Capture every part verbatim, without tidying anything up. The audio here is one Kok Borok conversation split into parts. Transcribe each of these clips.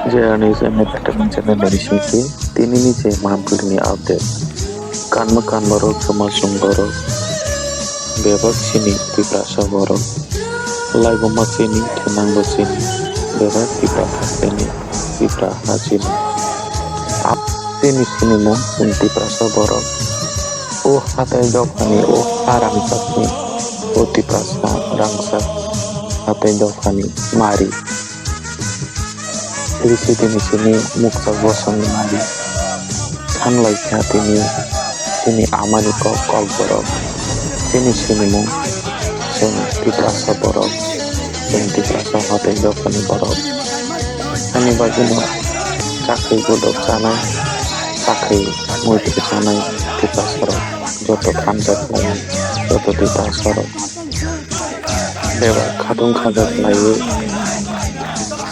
Jerani je entertainment channel ni bisingtwi tinini je mampirni update. Kanma kanma rok, chuma chum borok, bebak chini Tiprasa borok, laibuma chini, thenangbo chini, bebak Tipra hasteni, Tipra ha chini. Ap chini sinimung chini Tiprasa borok. O hatai dophani, o ha rangchakni, o Tiprasa rangchak hatai dophani mari. Risi tini chini mukchak bosongni malik. Sanlai kha tini, tini amani kok, kokborok. Chini sinimung, chwng Tiprasa borok, chwng Tiprasa hatai dophani borok. Ani bagwino chakri godok chanai, chakri muitu chanai Tiprasarok, joto thansa khlainai, joto Tiprasarok. Bebak khatung khajak laiwi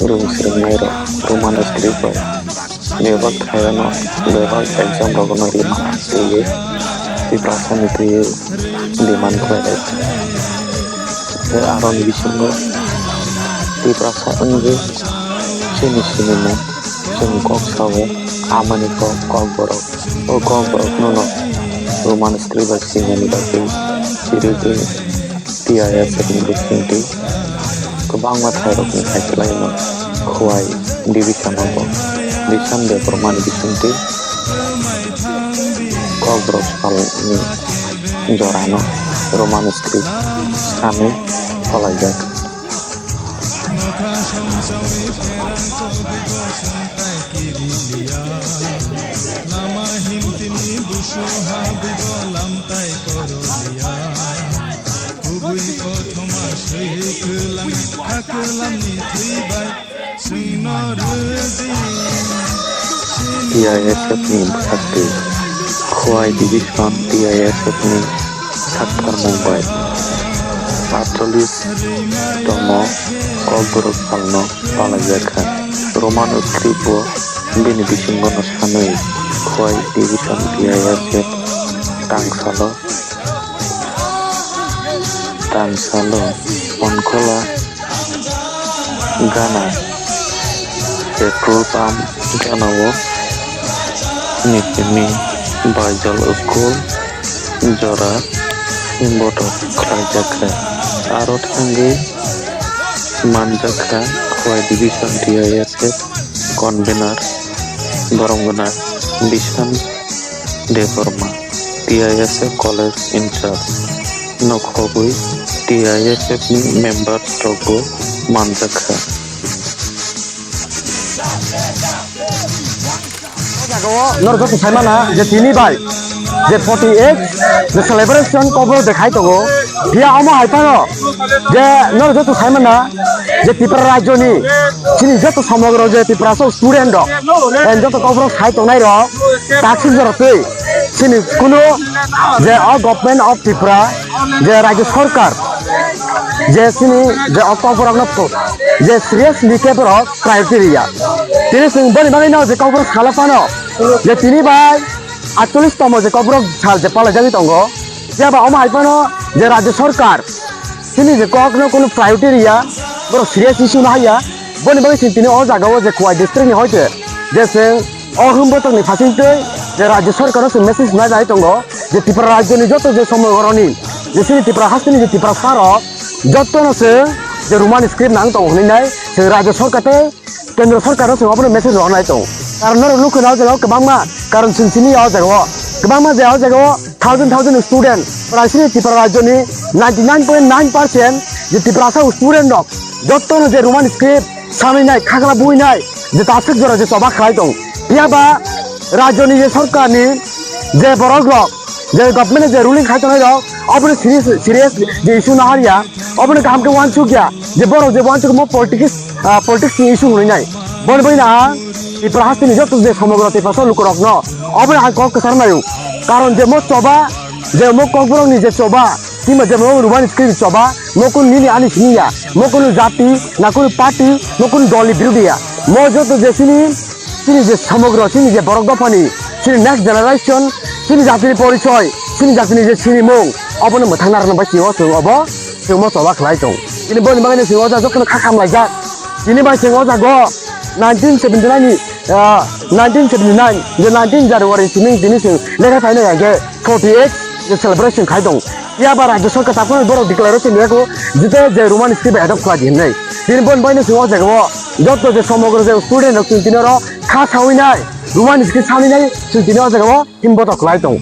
rung srwngnairok Roman script bai bebak thaiano bebak exam rokno rimana twiwi Tiprasani twiwi demand khlailai. Tei aroni bisingo Tiprasa wngwi chini sinimung, chwng kok sao, amani kok, kokborok. O kokborokno no Roman script bai swinani bagwi chirigwi T I S F ni bisingtwi kwbangma thairokni kaitor laino Khowai division o bo Bishan Debbarma ni bisingtwi kokborok salni jorano Roman script sanwi palaijak. T I S F ni bwsakti Khowai Division T I S F ni sakthar Mumbai atchollish tomo kokborok salno palaijak kha. Roman script bo bini bisingo no sanwi Khowai Division T I S F tangsalo, tangsalo Ponkhola gana petrol pump gana o nitini baijal school jora botok khlaijak kha. Aro thangwi manjak kha Khowai Division T I S F convener borok gana Bishan Debbarma, T I S F college in charge, nokhogwi T I S F ni member rokbo manjak kha. O jaga o norok joto sai mana je tini bai je forty eight je celebration kokborok dekhai tongo, phiya omo hai phano je norok joto sai mana je Tripura rajyoni chini joto somogro je Tiprasa student rok, eh, joto kokborok sai tongnai rok, taksik jora twi chini kunu je o Government of Tripura je rajyo sorkar je chini je o kokborokno je seriously khe borok priority riya. Tini chwng boni bagwino je kokborok salo phano je tini bai atchollish tomo je kokborok sal je palaijagwi tongo, phiya ba omo hai phano je rajyo sorkar chini je kokno kunu priority riya, borok serious issue no haiya. Boni bagwi chwng tini o jaga o je Khowai district ni hoite je chwng o hwnbotokni phasingtwi je rajyo sorkar o chwng message nai nai tongo je Tripura rajyoni joto je somogoroni je chini Tripura hasteni je Tiprasa rok jotono chwng je Roman script nang tongo hwnwi nai chwng rajyo sorkar tei Kendra sorkar o chwng obono message rw nai tongo. Karon norok nukho na o jaga o kwbangma karon chwng sini ya o jaga o kwbangma je o jaga o thousand thousand student prai sini Tripura rajyoni ninety nine point nine percent je Tiprasa student rok jotono je Roman script sanwi nai khakla bui nai je taswk jora je choba khlai tong. Phiya ba rajyoni je sorkarni je borok rok je government je ruling khai tongnai rok obono serious serious je issue no harya. Obono kaham khe uansuk ya je borok je uansuk mo politics, ah, politics ni issue hwnwi nai. Boni bagwi no ang Tripura hasteni joto je somogro Tiprasa lukurokno obono ang kok kwchar naio. Karon je mo choba, je mo kokborokni je choba, timo je mo Roman script choba, mo kunu nini ani sini ya, mo kunu jati, na kunu party, mo kunu dolni birodhi ya. Mo joto je chini, chini je somogro, chini je borok dophani, chini next generation, chini jatini porichoy, chini jatini je sinimung, obono mwthang narwkna bai chini o chwng obo chwngmo choba khlai tong. Chini boni bagwino chwng o jaga jotono kha khamlaijak. Tini bai chwng o jago nineteen seventy nine ni, ah, nineteen seventy nine je nineteen January simi tini chwng lekha phainai hwnkhe forty eight je celebration khai tong. Phiya ba rajya sarkar takhuk borok declaration rwkha jete je Roman script adopt khlai di hinwi. Tini boni baino chwng o jaga o joto je somogro je student rok chwng tini oro kha sawi nai, Roman script sanwi nai chwng tini o jaga o himboto khlai tong.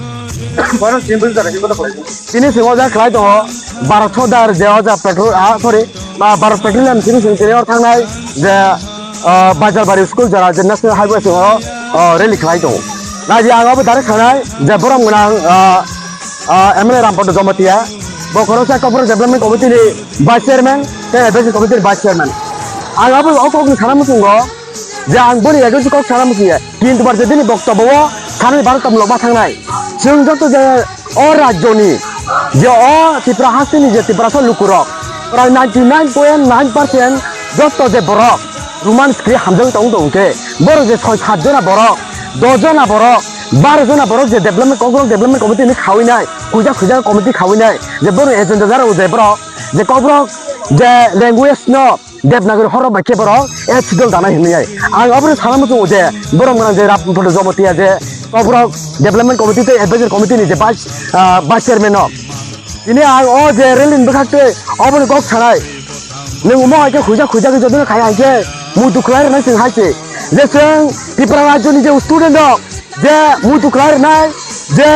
Bono himboto khlai tong. Tini chwng o jaga khlai tongo Bharat Sodar je o jaga petrol, ah, sorry, ah, Bharat Petroleum tini chwng tini oro thangnai je, ah, Bajalbari school jora je National Highway chwng oro, ah, rally khlai tongo. Nai di ang abo direct sanai je borom gwnang, ah, ah, M L A Rampada Jamatia, bo khoroksa Kokborok Development Committee ni Vice Chairman tei Advisory Committee ni Vice Chairman. Ang abo o kokni sana muchungo je ang boni advisory kok sana muchungo. Kintu bar je bini boktobo o sanani bar tongmulok ma thangnai. Chwng joto je o rajyoni je o Tripura hasteni je Tiprasa lukurok prai ninety nine point nine percent joto je borok Roman script hamjagwi tong tong khe borok je soi sat jona borok, dos jona borok, baro jona borok je development, Kokborok Development Committee ni khawi nai, khuja khuja committee khawi nai je borok agenda jaro je borok je Kokborok je language no Devanagari horrok bai khe borok, eh, chidol danai hinwi ai. Ang obono sana muchungo je, borok gwnang je Rampada Jamatia je, Kokborok Development Committee tei Advisory Committee ni je vice, ah, vice chairman no. Tini ang o je rally ni bwkhak tei obono kok sanai. Nwng omo hai khe khuja khuja khe jodi no khai hai khe muitu khlai rwnai chwng hai se. Je chwng Tripura rajyo ni je student rok, je muitu khlai rwnai, je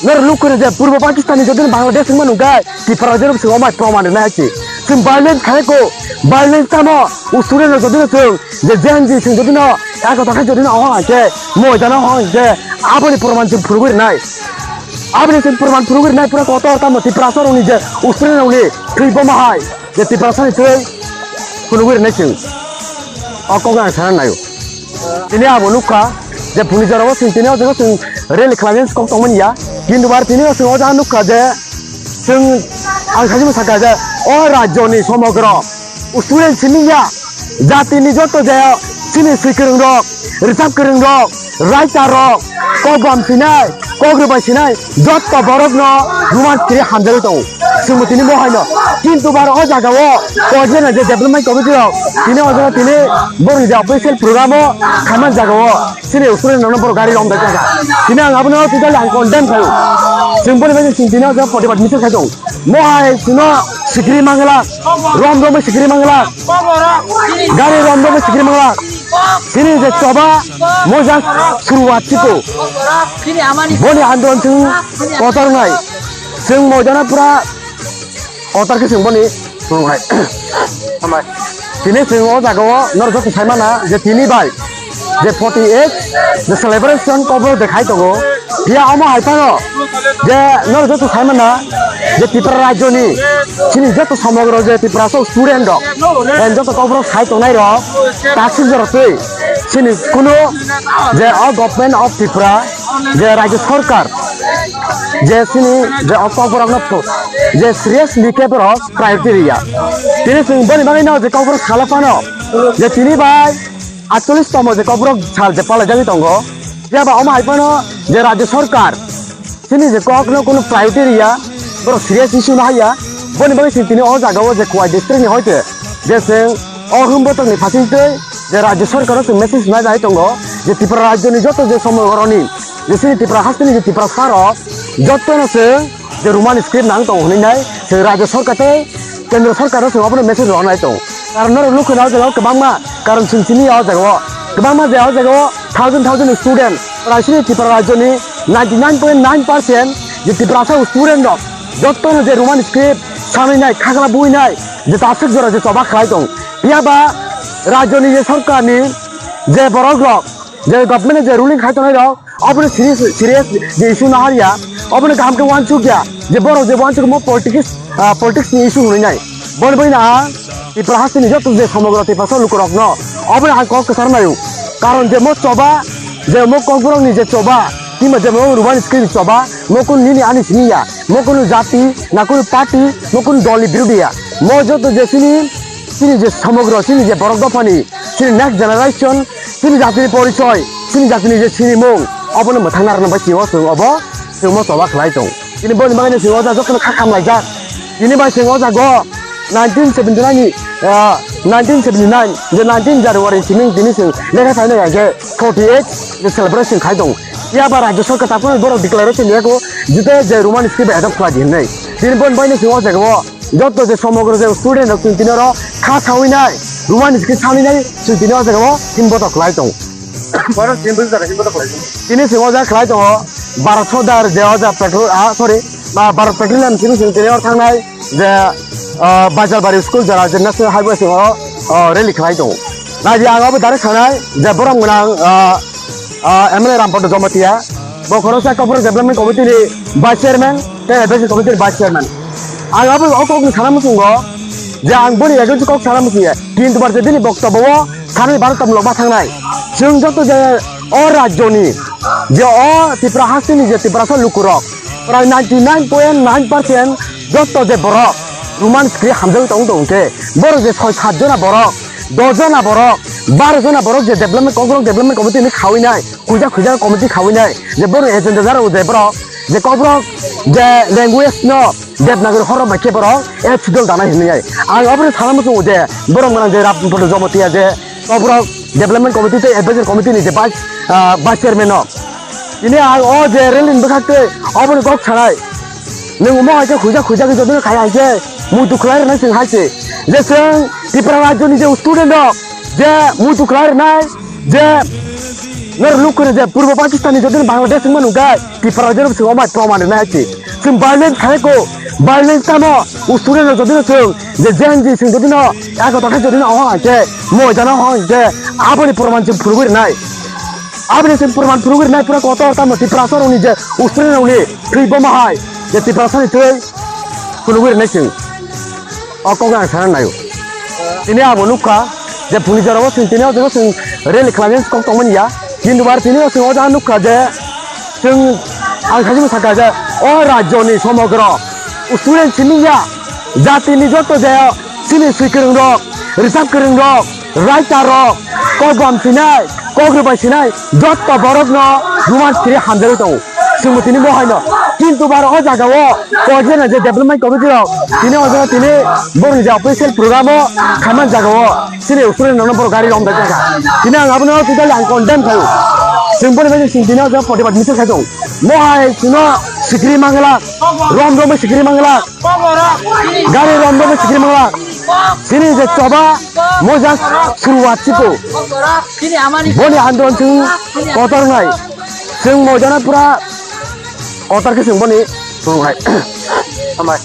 nor lukuni je Purbo Pakistan ni jodi Bangladesh wngma nungkha, Tripura jodi swng omai proman rwnai hai se. Chwng violence khai ko, violence tamo, u student rok jodi no chwng, je Gen Z chwng jodi no, eko tokha jodi no, oh, hai khe, moidano, oh, hai khe, aboni proman chwng phunugwi rwnai. Aboni chwng proman phunugwi rwnai, pura kotor tamo, Tripura sorokni je, u student rokni, thwi boma hai. Je Tiprasani twi phunugwi rwnai chwng. O kok ang sana naio. Tini abo nukha je phuni jorao chwng tini o jaga chwng rally khlainani kok tongmani ya. Kintu bar tini o chwng o jaga nukha je chwng ang sajimo sakha je o rajyoni somogro student simi ya jatini joto je chini swikwrwng rok, rwchap kwrwng rok, writer rok, kok bam sinai, kok rwbai sinai, jotto borok no Roman script hamjagwi tongo. Chwngbo tini bo haino. Kintu bar o jaga o, koijana je development committee rok, tini o jaga tini borok je official program o khaimani jaga o, chini student rok no borok gari romjak jaga. Tini ang abono totally ang condemn khaio. Chwng boni bagwi chwng tini o jaga protibad misil khai tongo. Mo hai chwngno sikiri mangla, rom romwi sikiri mangla, gari rom romwi sikiri mangla. Chini je choba mojak suruat chiko. Boni andolon chwng kotor wngnai. Chwng moidano pura kotor khe chwng boni phunuknai. Tini chwng o jaga o norok joto sai mana je tini bai je forty eight je celebration kokborok de khai tongo. Phiya omo hai phano je norok joto sai mana je Tripura rajyoni chini joto somogro je Tiprasa student rok, en joto kokborok sai tongnai rok taksik jora twi chini kunu je o Government of Tripura je rajya sarkar je chini je o kokborok no je seriously khe borok priority riya. Tini chwng boni bagwi no je kokborok sala phano je tini bai atchollish tomo je kokborok sal je palai jagwi tongo. Phiya ba omo hai phano je rajya sarkar chini je kok no kunu priority riya, borok serious issue no haiya. Boni bagwi chwng tini o jaga o je Khowai district ni hoite je chwng o hwnbotokni phaising twi je rajya sarkar o chwng message nai jai tongo je Tripura rajyoni joto je somogoroni je chini Tripura hasteni je Tiprasa rok joto no chwng je Roman script nang tongo hwnwi nai chwng rajya sarkar tei kendra sarkar no chwng abono message rw nai tongo. Karon norok nukha na o jaga o kwbangma karon chwng chini o jaga o kwbangma je o jaga o thousand thousand student prai chini Tripura rajyoni ninety nine point nine percent je Tiprasa student rok joto no je Roman script sanwi nai khakla bui nai je taswk jora je choba khlai tong. Phiya ba rajyoni je sarkar ni je borok rok je government je ruling khai tongnai rok obono serious serious je issue no hariya obono kaham khe uansuk ya je borok je uansuk mo politics ah, politics ni issue hwnwi nai. Boni bagwi no ang Tripura hasteni joto je somogro Tiprasa lukurokno obono ang kok kwchar naio. Karon je mo choba, je mo kokborokni je choba, timo je mo Roman script ni choba, mo kunu nini ani simi ya, mo kunu jati, na kunu party, mo kunu dolni birodhi ya. Mo joto je chini, chini je somogro, chini je borok dophani, chini next generation, chini jatini porichoy, chini jatini je sinimung, obono mwthang narwkna bai chini o chwng obo chwng mo choba khlai tong. Tini boni bagwi no chwng o jaga jotono kha khamlaijak. Tini bai chwng o jaga o nineteen seventy nine ni, ah, nineteen seventy nine, je nineteen January simi tini chwng lekha saina ya je forty eight je celebration khai tong. Ya ba rajya sarkar tapno borok declaration ya ko jete je Roman script adopt khlai di hinwi. Tini bon bai ni chwng o jaga o joto je somogro je student rok chwng tini oro kha sawi nai, Roman script sawi nai, chwng tini o jaga o himboto khlai tong. Tini chwng o jaga khlai tongo, Bharat Sodar je o jaga petrol, ah, sorry, ba Bharat Petroleum chini chwng tini oro thangnai je, ah, Bajalbari school jora je National Highway chwng o, ah, rally khlai tongo. Nai di ang abo direct sanai je borok gwnang, ah, ah, M L A Rampada Jamatia, bo khoroksa Kokborok Development Committee ni Vice Chairman tei Advisory Committee ni Vice Chairman. Ang abo o kok ni sana muchungo je ang boni against kok sana muchungo, kintu bar je bini boktobo o sanai baro tong lokma thangnai. Chwng joto je o rajyoni je o Tripura hasteni je Tiprasa lukurok prai ninety nine point nine percent joto je borok Roman script hamjagwi tong tong khe borok je soi sat jona borok, dos jona borok, baro jona borok je development, Kokborok Development Committee ni khawi nai, khuja khuja committee khawi nai, je borok agenda jara je borok je Kokborok je language no Devanagari horok bai khe borok app sidol dana hinwi ai. Ang obono sana muchungo je borok gwnang je Rampada Jamatia je Kokborok Development Committee tei Advisory Committee ni je vice, ah, vice chairman no. Tini ang o je rally ni bwkhak tei obono kok sanai. Nwng omo hai khe khuja khuja khe jotono khai hai khe muitu khlai rwnai chwng hai se. Je chwng Tripura rajyoni je student rok je muitu khlai rwnai je nor luk kore je Purbo Pakistan ni jotono Bangladesh wngmano hwnkhe Tripura rajyoni chwng omai proman rwnai hai se. Chwng violence khai ko, violence tamo student rok jotono chwng je Gen Z chwng jotono eko tokhe jotono oho hai khe moidano oho hai khe aboni proman chwng phunugwi rwnai. Aboni se purman phunugwi rwnai pura kotor tamo Tiprasa rokni je usreng rokni thwi boma hai je Tiprasa ni thwi phunugwi rwnai chwng. O kok ang sana naio. Tini abo nukha je phunui jorao chwng tini o jaga chwng rally khlainai kok tongmani ya. Kintu bar tini o chwng o jaga nukha je chwng ang khaisima sakha je o rajyoni somogro student simi ya jatini joto je chini swi kwrwng rok, rwchap kwrwng rok, writer rok, kok bam sinai, kok rwbai sinai, jotto borokno Roman script hamjagwi tongo. Chwngbo tini bo haino. Kintu bar o jaga o kok jena je development committee rok, tini o jaga tini borokni je official program o khaimani jaga o chini usuri nangno borok gari romjak jakha. Tini ang abono totally ang condemn khaio. Chwng boni bagwi chwng tini o jaga protibad misil khai tongo. Mo hai chwngno sikri mangla, rom romwi sikri mangla. Gari romjak sikiri mangla. Sini je choba mojak suruat siko. Boni andon chwng kotor nai. Chwng mojana pura kotor ke chwng boni chwng nai. Hambai.